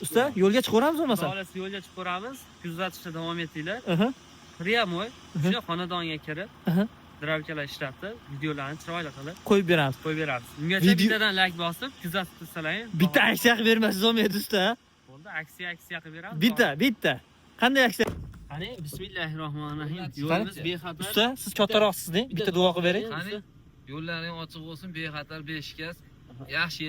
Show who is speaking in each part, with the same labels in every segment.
Speaker 1: Usta, yo'lga chiqaveramiz bo'lmasa?
Speaker 2: Xudo xohlasa yo'lga chiqib ko'ramiz. Kuzatishda davom etinglar.
Speaker 1: Aha.
Speaker 2: Прямой o'sha xonadonga kirib,
Speaker 1: Aha.
Speaker 2: dravkalar ishlatib, videolarni chiroyli qilib
Speaker 1: Qo'yib beramiz.
Speaker 2: qo'yib beramiz. Ungacha bittadan like bosib, kuzatib tursalaring.
Speaker 1: Bitta aksiya qilib bermasangiz bo'lmaydi, usta.
Speaker 2: Bo'ldi, aksiya qilib beramiz.
Speaker 1: Bitta, bitta. Qanday aksiya?
Speaker 2: Qani, bismillahirrohmanirrohim. Yo'limiz bexatar.
Speaker 1: Usta, siz kattaroqsiz-da, bitta duo qilib bering.
Speaker 3: Qani, yo'llaring ochiq bo'lsin, bexatar, beshikast, yaxshi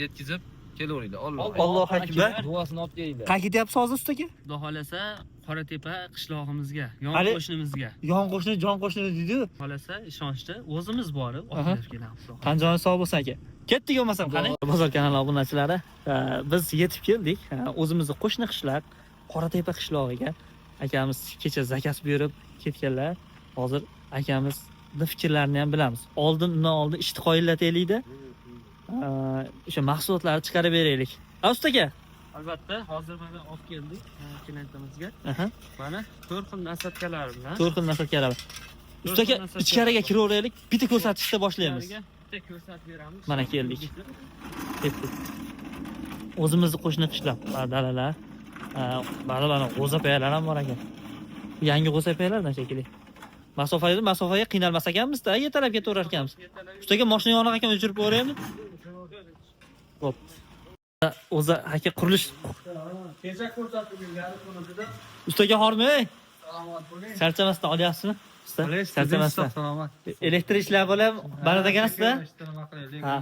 Speaker 3: yetkazib kelaveringlar. Alloh.
Speaker 1: Allohu akbar.
Speaker 3: Duosini olib kelinglar.
Speaker 1: Qayerga ketyapsiz hozir, usta aka?
Speaker 2: Xudo xohlasa Qoratepa qishlog'imizga, yon
Speaker 1: Hali-
Speaker 2: qo'shnimizga.
Speaker 1: Yon qo'shni, jon qo'shni deydi-yu.
Speaker 2: Xohlasa ishonchda o'zimiz borib
Speaker 1: Aha.
Speaker 2: olib kelamiz. Xudo xohlasa.
Speaker 1: Tan joni sog' bo'lsin aka. Ketdik bo'lmasam, qani? Bozor kanali obunachilari, biz yetib keldik. O'zimizni qo'shni qishloq, Qoratepa qishlog'iga. Akamiz kecha zakaz buyurib ketganlar. Hozir akamizni fikrlarini ham bilamiz. Oldin undan oldin ishni qoyillataylik-da. O'sha mahsulotlarni chiqarib beraylik. A, usta aka?
Speaker 2: Albatta, hozir mana olib keldik klientimizga.
Speaker 1: Aha.
Speaker 2: Mana to'rt xil насадкалар bilan.
Speaker 1: To'rt xil насадкалар. Usta aka,
Speaker 2: To'rt xil
Speaker 1: ichkariga kiraveraylik, bitta ko'rsatishda boshlaymiz.
Speaker 2: Ichkariga bitta ko'rsatib beramiz.
Speaker 1: Mana keldik. Ketdik. O'zimizni qo'shni qishloq, dalalar. Mana mana g'o'zapoyalar ham bor ekan. Yangi g'o'zapoyalardan shekilli. Masofaga qiynalmas ekanmiz-da, ertalab ketaverar ekanmiz. Ustaga mashina yoniq ekan, o'chirib qo'yaymi? Xo'p. O'zi aka qurilish
Speaker 4: Kecha ko'rsatib yurgani kunida.
Speaker 1: Ustaga hormay.
Speaker 4: Salomat bo'ling.
Speaker 1: Charchamasdan olyapsizmi? Usta, charchamasdan.
Speaker 4: Salomat.
Speaker 1: Elektr ishlar bo'lib, barada ekansizda?
Speaker 4: Nima qilaylik?
Speaker 1: Ha.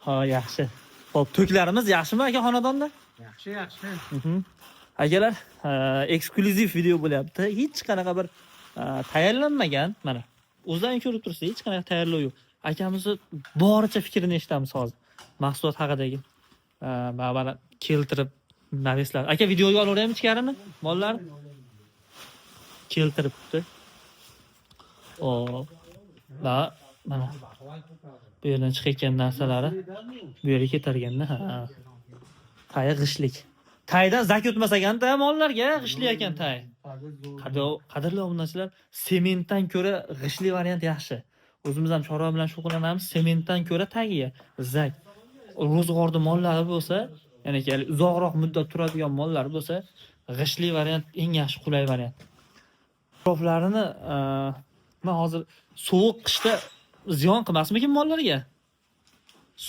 Speaker 1: Ha, yaxshi. Xo'p, to'klarimiz yaxshimi aka xonadonda?
Speaker 4: Yaxshi, yaxshi.
Speaker 1: Akalar, eksklyuziv video bo'lyapti. Hech qanaqa bir tayyorlanmagan, mana. O'zlaring ko'rib turibsiz, hech qanaqa tayyorlov yo'q. Akamizni boricha fikrini eshitamiz hozir. Mahsulot haqidagi. Mana keltirib naveslar. Aka videoga olaveraymi ichkarini? Mollar keltiribdi. Xo'p. Va mana bu yerdan chiqayotgan narsalari bu yerga ketarganda, ha. Tayi g'ishlik. Taydan zak o'tmas ekanda mollarga, g'ishli ekan tay. Qadrli obunachilar, sementdan ko'ra g'ishli variant yaxshi. O'zimiz ham chorva bilan shug'ullanamiz, sementdan ko'ra tagiga zak. Ro'zg'orda mollari bo'lsa, ya'ni uzoqroq muddat turadigan mollar bo'lsa, g'ishli variant eng yaxshi, qulay variant. Atroflarini men hozir sovuq qishda ziyon qilmasmikin mollarga?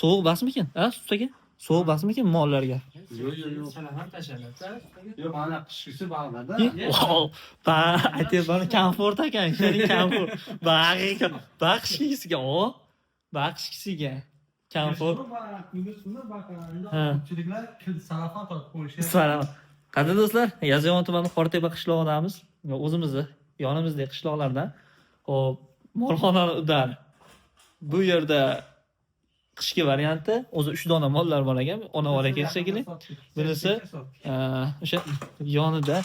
Speaker 1: Sovuq basmikin? Ha, ustaga? Sovuq basmikin mollarga?
Speaker 4: Yo'q, yo'q, yo'q.
Speaker 2: Salafan tashaladi.
Speaker 4: Yo'q, mana qishkisi bog'lada.
Speaker 1: Wow, ba, aytyapman, komfort ekan, ishlaring komfort. Bag'i, ba qishkisiga, o. Ba qishkisiga. Komfort. Ha.
Speaker 4: Ko'pchiliklar salafan tortib qo'yishyapti.
Speaker 1: Salom. Qadrli do'stlar, Yozyovon tumani Qoratepa qishlog'idamiz. O'zimizni yonimizdagi qishloqlardan. Xo'p, molxonani udari. Bu yerda qishki varianti, o'zi 3 dona mollar bor ekan, ona bor ekan shekilli. Bunisi o'sha yonida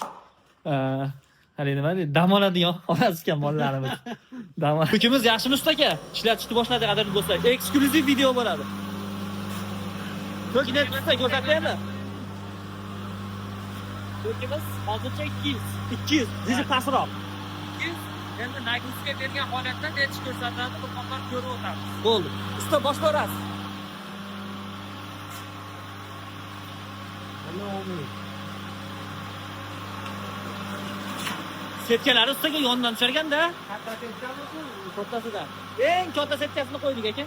Speaker 1: hali nima deydi, dam oladigan xonasi ekan mollarimiz. Dam. Hukimiz yaxshimi usta aka? Ishlatishni boshladik, qadrli do'stlar. Eksklyuziv video bo'ladi. To'kni usta ko'rsataymi?
Speaker 2: To'kimiz hozircha 200.
Speaker 1: 200, reji pastroq.
Speaker 2: 200. Endi nagruska bergan holatda nechi ko'rsatadi, bir qopar ko'rib o'tamiz.
Speaker 1: Bo'ldi. Usta boshlayverasiz. Setkalari ustaga yondan tusharganda. Kattasidan. Eng katta setkasini qo'ydik aka.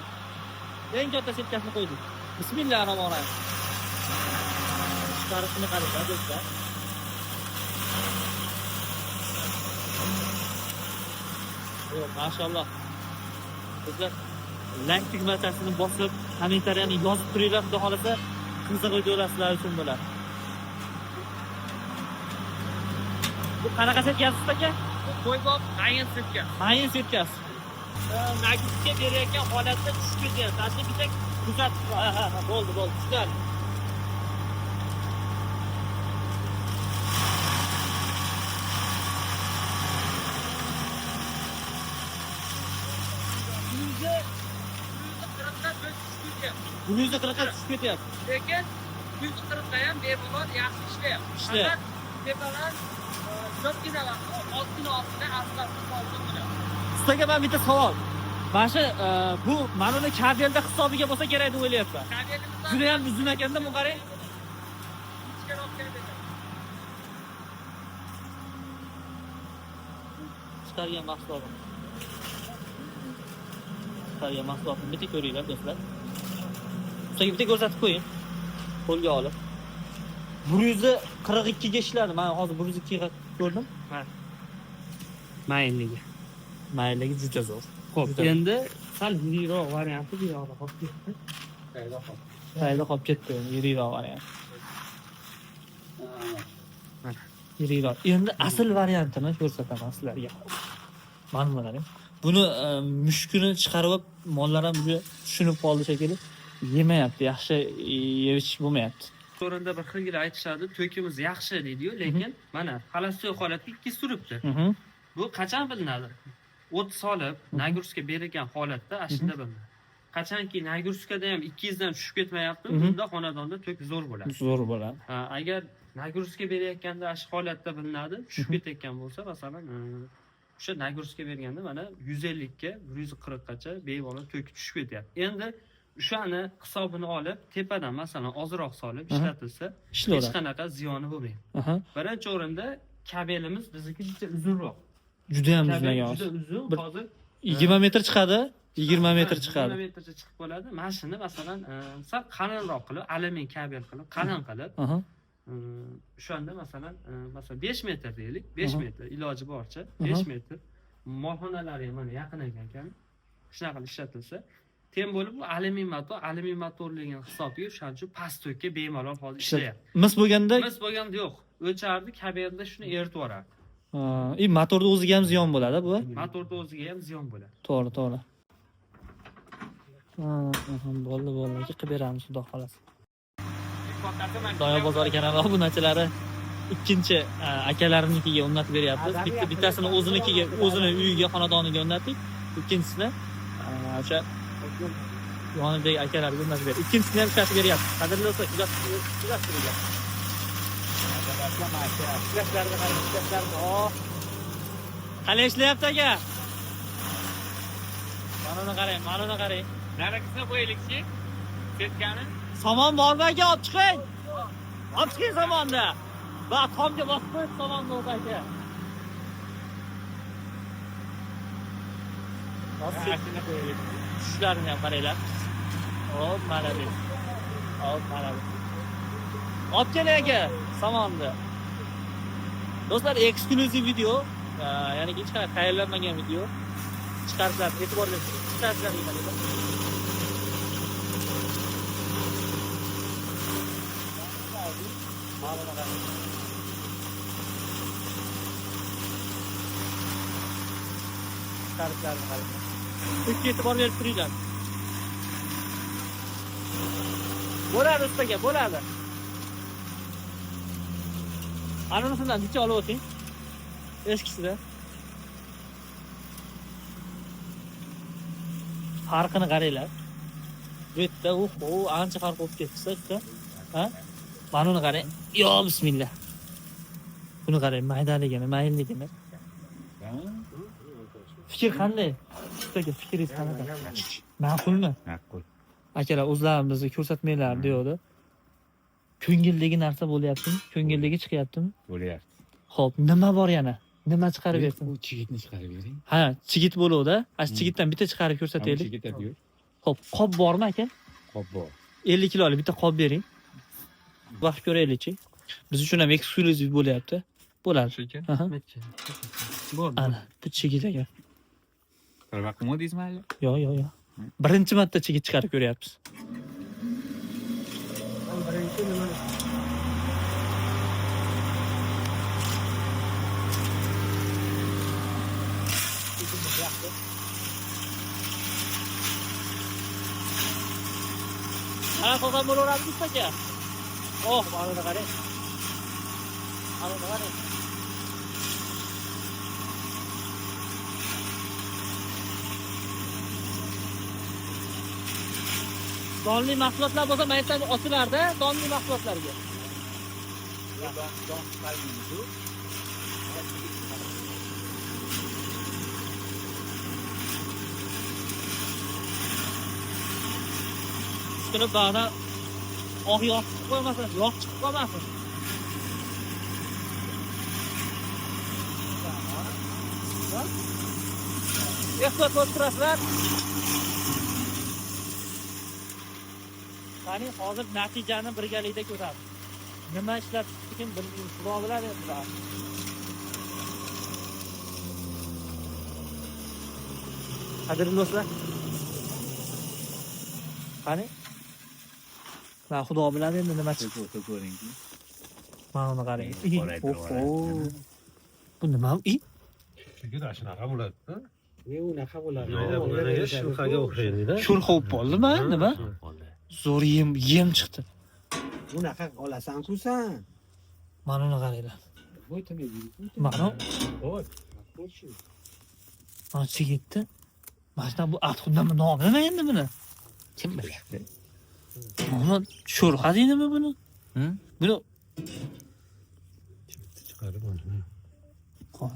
Speaker 1: Eng katta setkasini qo'ydik. Bismillahirrohmanirrohim. Chiqarishini qarang, do'stlar. Yo'q, mashalloh. Do'stlar, like tugmachasini bosib, kommentariyani yozib turinglar, xudo xolasa qiziq videolar sizlar uchun bo'ladi. Bu qanaqa setkasi aka?
Speaker 2: Bu qo'ybob mayin setka.
Speaker 1: Mayin setkasi. Nagusga berayotgan holatda tushib ketyapti. Asli bitta kuzatib, ha, ha, ha, bo'ldi, bo'ldi, tushadi.
Speaker 2: Yuz qirqqa tushib ketyapti.
Speaker 1: 140 ga tushib ketyapti.
Speaker 2: Lekin 140 ga ham bemalol yaxshi ishlayapti.
Speaker 1: Ishlayapti.
Speaker 2: Faqat tepadan ko'pgina vaqt ozgina ostida asfaltni solsa bo'ladi.
Speaker 1: Ustaga men bitta savol. Mana shu bu mana uni kabelda hisobiga bo'lsa kerak deb o'ylayapman.
Speaker 2: Kabelimizdan
Speaker 1: Juda ham uzun ekanda bu qarang. Chiqargan mahsulotini. Chiqargan mahsulotini bitta ko'ringlar do'stlar. Ustaga bitta ko'rsatib qo'ying. Qo'lga olib. 142 ga ishladi. Men hozir 102 ga ko'rdim.
Speaker 2: Mayinligi.
Speaker 1: Maylligi juda zo'r.
Speaker 2: Xo'p,
Speaker 1: Juda.
Speaker 2: endi sal yirikroq varianti bu yoqda qolib ketdi.
Speaker 1: Tayda qolib ketdi, yirikroq variant. Yirikroq. Endi asl variantini ko'rsataman sizlarga. Mana qarang. Buni mushukini chiqarib mollar ham уже tushunib qoldi shekilli. Yemayapti, yaxshi yeb ichish bo'lmayapti.
Speaker 2: O'rinda bir xilgina aytishadi, to'kimiz yaxshi deydi-yu, lekin mana xalasoy holatda 2 turibdi. Bu qachon bilinadi? O't solib, nagruska berilgan holatda ashunda bilinadi. Qachonki nagruskada ham 200 dan tushib ketmayapti, unda xonadonda tok zo'r bo'ladi.
Speaker 1: Zo'r bo'ladi.
Speaker 2: Ha, agar nagruska berayotganda shu holatda bilinadi, tushib ketayotgan bo'lsa, masalan, o'sha nagruska berganda mana 150 ga 140 gacha bemalol tok tushib ketyapti. Endi o'shani hisobini olib, tepadan masalan ozroq solib ishlatilsa, hech qanaqa ziyoni bo'lmaydi. Birinchi o'rinda kabelimiz bizniki juda uzunroq.
Speaker 1: Juda ham uzun ekan.
Speaker 2: Juda uzun, hozir
Speaker 1: 20 metr chiqadi. 20 metr chiqadi.
Speaker 2: 20 metrcha chiqib qoladi. Mana shuni masalan, sal qalinroq qilib, alyumin kabel qilib, qalin qilib, o'shanda masalan, masalan 5 metr deylik, 5 metr iloji boricha 5 metr molxonalari ham mana yaqin ekan. Shunaqa qilib ishlatilsa, tem bo'lib bu alyumin motor, alyumin motorligini hisobiga o'shaning uchun past tokka bemalol hozir ishlayapti.
Speaker 1: Mis bo'lganda?
Speaker 2: Mis bo'lganda yo'q. O'chardi, kabelda shuni eritib yuborardi.
Speaker 1: Motorni o'ziga ham ziyon bo'ladi bu.
Speaker 2: Motorni o'ziga ham ziyon bo'ladi.
Speaker 1: To'g'ri, to'g'ri. Bo'ldi, bo'ldi. Qilib beramiz, xudo xolasa. Doyo bozori kanali obunachilari ikkinchi akalarimnikiga o'rnatib beryapmiz. Bittasini o'zinikiga, o'zini uyiga, xonadoniga o'rnatdik. Ikkinchisini o'sha yonidagi akalarga o'rnatib berdik. Ikkinchisini ham ishlatib beryapmiz. Qadrli do'stlar, kuzatib turinglar. Ishlatlarni qarang, ishlatlarni. Qalay ishlayapti aka? Mana uni qarang, mana uni qarang.
Speaker 2: Narakisini qo'yaylikchi? Setkani.
Speaker 1: Somon bormi aka, olib chiqing. Olib chiqing somonni. Va tomga bosib qo'yib somonni o'zi aka. Tushlarini ham qaranglar. Hop, malades. Hop, malades. Olib keling aka somonni. Do'stlar, eksklyuziv video, ya'ni hech qanaqa tayyorlanmagan video. Chiqarishlar, e'tibor bering. Chiqarishlar. Chiqarishlarni qarang. Ikki e'tibor berib turinglar. Bo'ladi ustaga, bo'ladi. Anonisidan bitta olib o'ting. Eskisida. Farqini qaranglar. Bu yerda u ancha farq bo'lib ketdi, usta. Ha? Mana uni qarang. Yo bismillah. Buni qarang, maydaligini, mayinligini. Fikr qanday? Ustaga fikringiz qanaqa? Ma'qulmi?
Speaker 5: Ma'qul.
Speaker 1: Akalar o'zlarimizni ko'rsatmanglar deydi. Ko'ngildagi narsa bo'lyaptimi? Ko'ngildagi chiqyaptimi?
Speaker 5: Bo'lyapti.
Speaker 1: Xo'p, nima bor yana? Nima chiqarib bersin?
Speaker 5: U chigitni chiqarib bering.
Speaker 1: Ha, chigit bo'luvdi. Ana chigitdan bitta chiqarib ko'rsataylik.
Speaker 5: Chigit yer.
Speaker 1: Xo'p, qop bormi aka?
Speaker 5: Qop bor.
Speaker 1: 50 kilolik bitta qop bering. Vaqt ko'raylikchi. Biz uchun ham eksklyuziv bo'lyapti. Bo'ladi. Aha.
Speaker 2: Bo'ldi.
Speaker 1: Ana, bu chigit aka.
Speaker 5: Bir vaqt qilmadingizmi hali?
Speaker 1: Yo'q, yo'q, yo'q. Birinchi marta chigit chiqarib ko'ryapmiz.
Speaker 4: Birinchi nima?
Speaker 1: Ana qo'zg'am bo'laveradi aka. Oh, mana buni qarang. Mana buni qarang. Donli mahsulotlar bo'lsa, maytdan otilarda, donli mahsulotlarga.
Speaker 5: Don chiqarmaymiz.
Speaker 1: Ustini bag'dan oq yog' chiqib qo'ymasin, yog' chiqib qolmasin. Ehtiyot bo'lib turasizlar. Qani hozir natijani birgalikda ko'ramiz. Nima ishlab chiqdiki bilmaymiz. Xudo biladi endi. Qadrli do'stlar. Qani? Va xudo biladi endi nima chiqdi.
Speaker 5: O'ta ko'ringki.
Speaker 1: Mana uni qarang.
Speaker 5: Qoraytirib
Speaker 1: Oho.
Speaker 5: yuboradi.
Speaker 1: Bu nima? I?
Speaker 6: Chunki shunaqa bo'ladi-da.
Speaker 2: Ne unaqa bo'ladi?
Speaker 6: Shulxaga o'xshaydi-da.
Speaker 1: Sho'rxa bo'lib qoldimi? Nima? Zo'r yem yem chiqdi.
Speaker 4: Bunaqa olasan-ku sen.
Speaker 1: Mana uni qaranglar. Mana mana chigitdi. Mana shunaqa bu atxuddan nomi nima endi buni?
Speaker 5: Kim bilyapti?
Speaker 1: Nomi sho'rxa deydimi buni?
Speaker 5: Hı?
Speaker 1: Buni
Speaker 6: Chiqarib uni.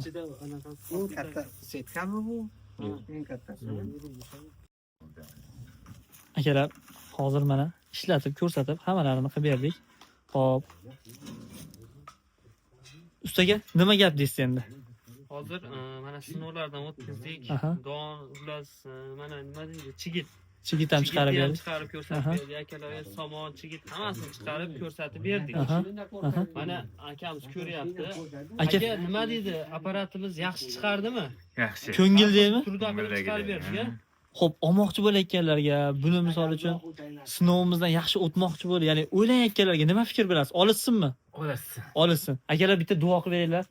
Speaker 2: Ichida anaqa
Speaker 4: Eng katta setkami bu? Eng kattasi.
Speaker 1: Akalar, hozir mana ishlatib, ko'rsatib, hammalarini qilib berdik. Xo'p. Ustaga nima gap deysiz endi?
Speaker 2: Hozir mana sinovlardan o'tkazdik.
Speaker 1: Aha.
Speaker 2: Don, xullas, mana nima deydi, chigit.
Speaker 1: Chigit ham chiqarib
Speaker 2: Chigitni ham
Speaker 1: berdik.
Speaker 2: chiqarib ko'rsatib
Speaker 1: Aha.
Speaker 2: berdik. Akalarga somon, chigit hammasini chiqarib ko'rsatib berdik.
Speaker 1: Aha. Aha.
Speaker 2: Mana akamiz ko'ryapti.
Speaker 1: Aka,
Speaker 2: Aka nima deydi? Apparatimiz yaxshi chiqardimi?
Speaker 5: Yaxshi.
Speaker 1: ko'ngildimi?
Speaker 2: Turda qilib chiqarib berdik, a?
Speaker 1: Xo'p, olmoqchi bo'layotganlarga, buni misol uchun sinovimizdan yaxshi o'tmoqchi bo'lib, ya'ni o'ylayotganlarga nima fikr berasiz? Olishsinmi?
Speaker 5: Olasiz.
Speaker 1: Olishsin. Akalar bitta duo qilib beringlar.